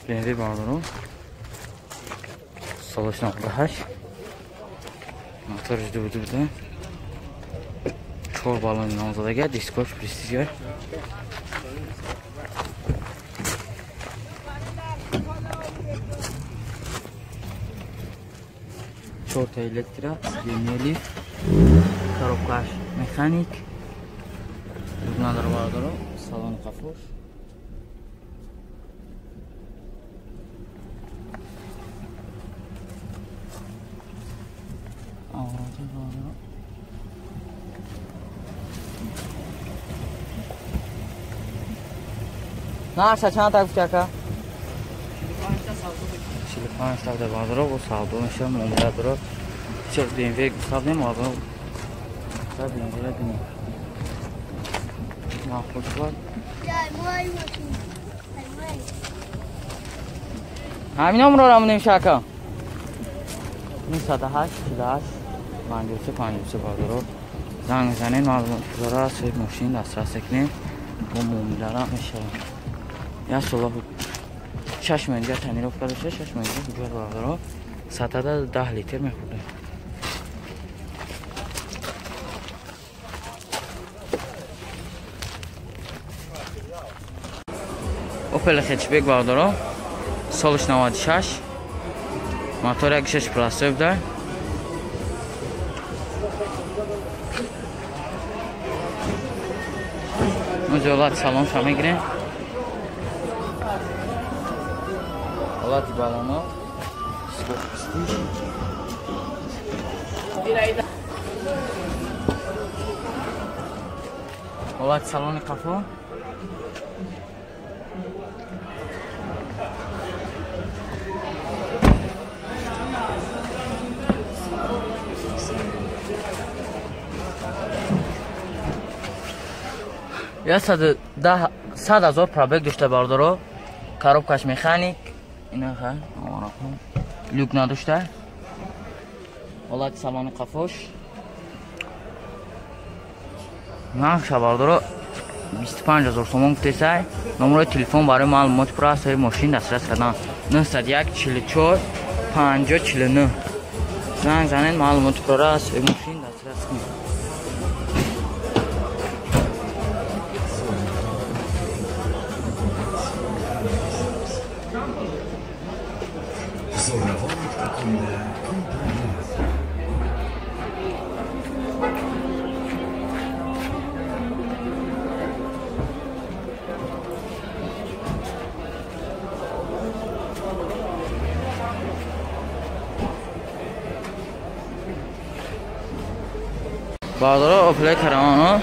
BMW бародаро. Солаш 98. Моторш ду буда. 4 баллон номзадага, дискош престижа. Чорта электро, генели, коробкаш механик. Надор бародаро, салон қафош. Наша чанд та гуфти ака? 45 та буда бародаро, бо савдо мешава, муомила дорад. Чиз BMW гуфтабнем, бародаро. BMW-ра бинем. Маъқул шуд. Ҳамин номро монем шака. 908 48 53 53 бародаро. Занг мезанед, маълумот дора, соҳиби мошин дастрас кунед. Бо муомилара мешавад. Як сола 6 моҳ дига тонировка дошта, 6 моҳ дига ҳуҷҷат бародаро. 110 литр мехӯрд. Opel hatchback бародаро, солаш 96, мотор 1.6 простой буда. Ҳолати салонша мегирем. Ҳолати балоно, ҳолати салони қафо. Я 110,000 пробег дошта бародаро. Коробкаш механик. Инаха, люк надошта. Ҳолати салони қафош. Нархша бародаро 25,000 сомон гуфтесай. Номерои телефон барои маълумоти пурра соҳиби мошин дастрас кардан 901 44 50 49. Занг занед, маълумоти пурра соҳиби мошин дастрас кунед. Бародаро, Opel Caravana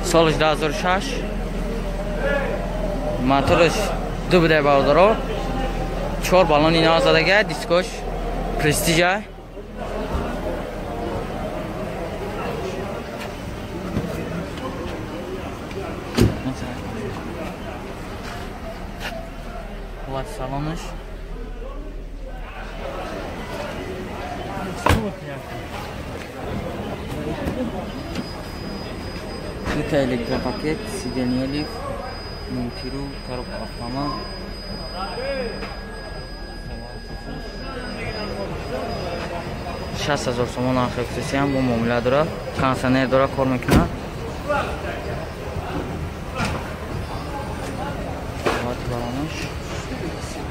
солаш 2006, мотораш ду буда бародаро, 4 баллони нав задага, дискош престижа. Ҳолати салонаш. Дута электропакет, сиденье лифт, мультирул, коробка автомат. 60,000 сомон нархи хусусиам бо муомила дорад, кондиционер дорад, кор мекунад. Ҳолати балонош.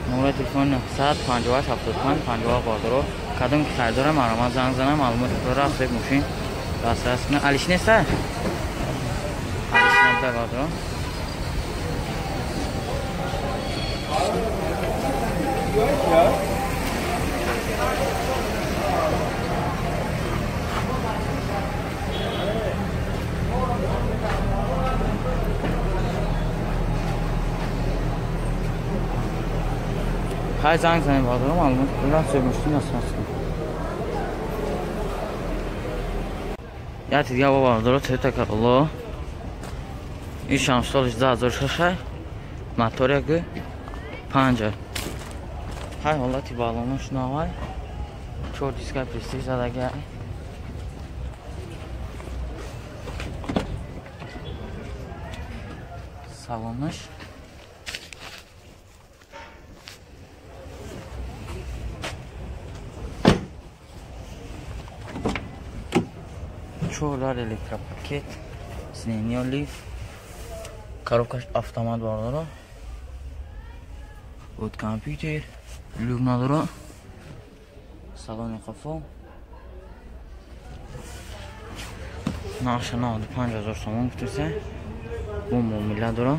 Номерои телефон 958 75 50 бародаро. Кадом ки харидора марҳамат занг занам, маълумоти пурра соҳиби мошин дастрас кунад. Алиш неста? Алиш набуда бародаро. Хай занг занем бародаро, маълумоти пурра соҳиби мошин дастрас кунад. Яти дига бо бародаро Toyota Corolla. Ишам солиш 2006, мотор 1.5. Хай ҳолати балонош навай. 4 диска престиж задага. Салонаш. Чор электропакет, сиденье лифт, коробкаш автомат бардора. Вот компьютер, люк надора. Салони қафо. Нархша 95 000 сомон гуфтеса. Бо муомила дора.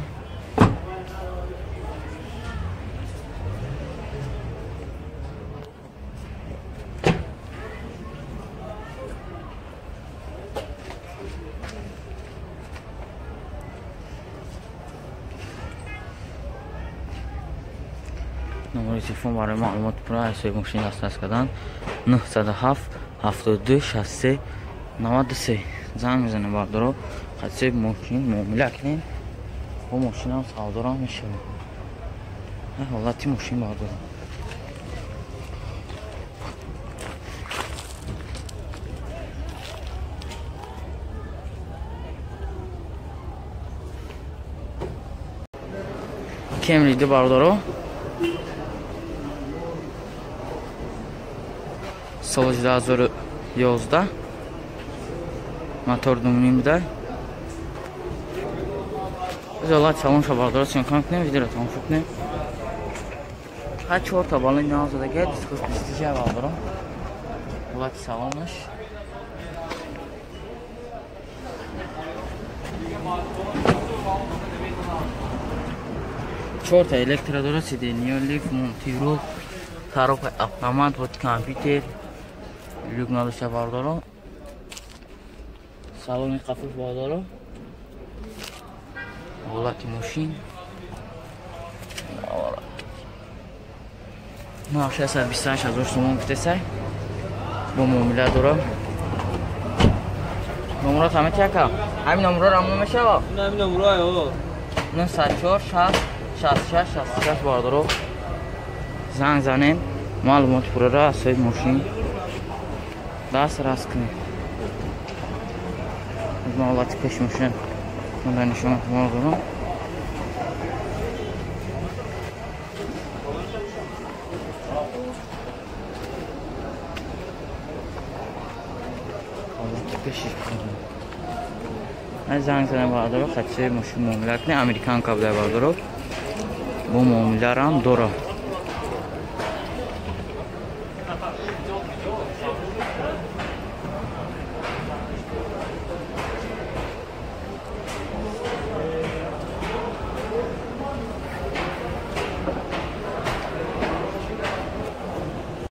Номери телефон барои маълумот пурра ҳисоби мошин дастрас кардан 907 72 63 93 занг мезанем бардоро, ҳисоби мошин муомила кунем, бо мошинам савдорам мешавад. Ҳолати мошин бардоро. Кемри ду бардоро. Соли 2011 мотор 2.5 буда. Ҳолати салонша бардоро съёмка кунем, видеоро тамошо кунем. Ҳар чорта балони нав задага, дискош бистиша бардоро. Ҳолати салонаш. Чорта электро дора, сиденье лифт, монтиру, коробка автомат, вот компьютер, люк надошта бардоро. Салони қафуш бардоро. Ҳолати мошин. Нархша 128 000 сомон гуфтесай. Бо муомила дора. Номерот ҳама чи ака? Ҳамин номерро рамон мешава? Ҳамин номерро. 904 6 66 66 бардоро. Занг занем, маълумоти пурраро аз соҳиби мошин дастрас кунем. Ҳолати пеши мошин нишон дорам. Ҳолати пешиш занг занем бардоро, хати соҳиби мошин муомила кунем. Американка буда бардоро, бо муомиларам дора.